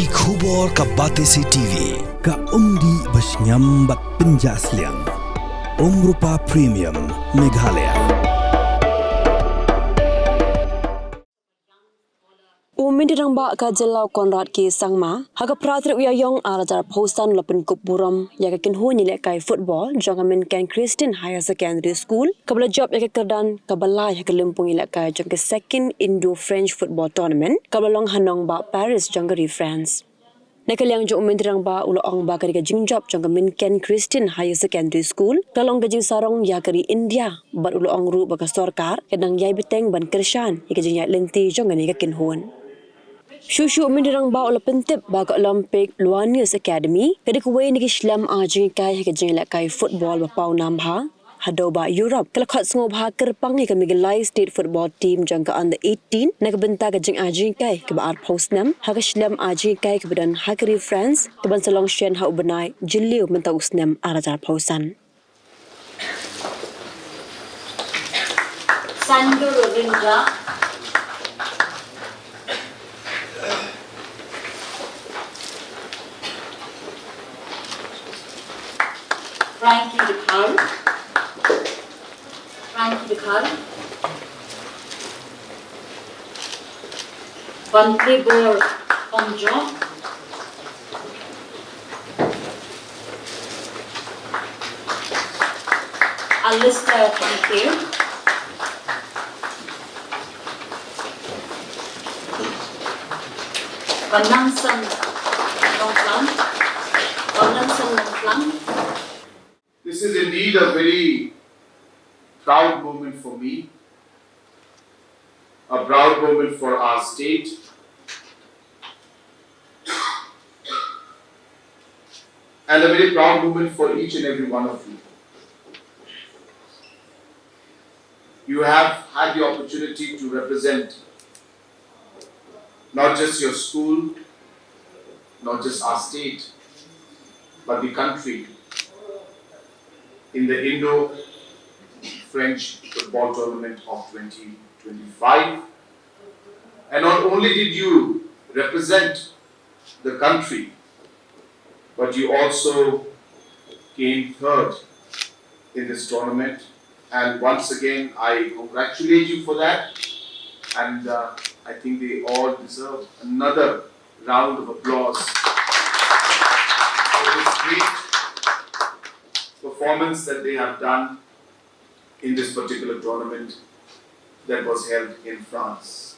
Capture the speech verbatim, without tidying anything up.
Ki khubor ka Batesi T V, ka umdih ba shngiam bad pynjah sliang. Umrupa Premium, Meghalaya. U Myntri Rangbah ka jylla u Conrad K Sangma, ha ka phra tarik u Ïaïong ar hajar arphew san u la pynkup burom ïa ka kynhun ïalehkai football jong ka Mynken Christian Higher Secondary School, kaba la jop ïa ka kyrdan kaba lai ha ka lympung ïalehkai jong ka Second Indo-French Football Tournament, kaba la long ha nongbah Paris jong ka ri France. Na ka liang jong u Myntri Rangbah u la ong ba ka dei ka jingjop jong ka Mynken Christian Higher Secondary School ka long ka jingsarong ïa ka ri India, bad u la ong ruh ba ka sorkar ka dang ïai bteng ban kyrshan ïa ka jingïaid lynti jong kane ka kynhun. Shuh shuh u Myntri Rangbah u la pyntip ba ka Olympic Luanius Academy ka dei kawei na ki shlem ar jingïalehkai ha ka jingïalehkai football ba paw nam bha. Haduh ba Europe ka la khot sngewbha kyrpang ïa ka Meghalaya State Football Team jong ka Under eighteen na ka bynta ka jingar jingïalehkai kaba arphew snem ha ka shlem ar jingïalehkai kaba don ha ka ri France, kaban sa long shen ha u bnai Jylliew mynta u snem ar hajar arphew san. Sandro Ravindra. Frankie Dkhar. Frankie Dkhar. Bantrebor Phomjong. Alistair Thangkhiew. Vanlalson Nongklang. Vanlalson Nongklang. This is indeed a very proud moment for me, a proud moment for our state, and a very proud moment for each and every one of you. You have had the opportunity to represent not just your school, not just our state, but the country in the Indo-French football tournament of twenty twenty-five. And not only did you represent the country, but you also came third in this tournament. And once again, I congratulate you for that. And uh, I think they all deserve another round of applause for this great performance that they have done in this particular tournament that was held in France.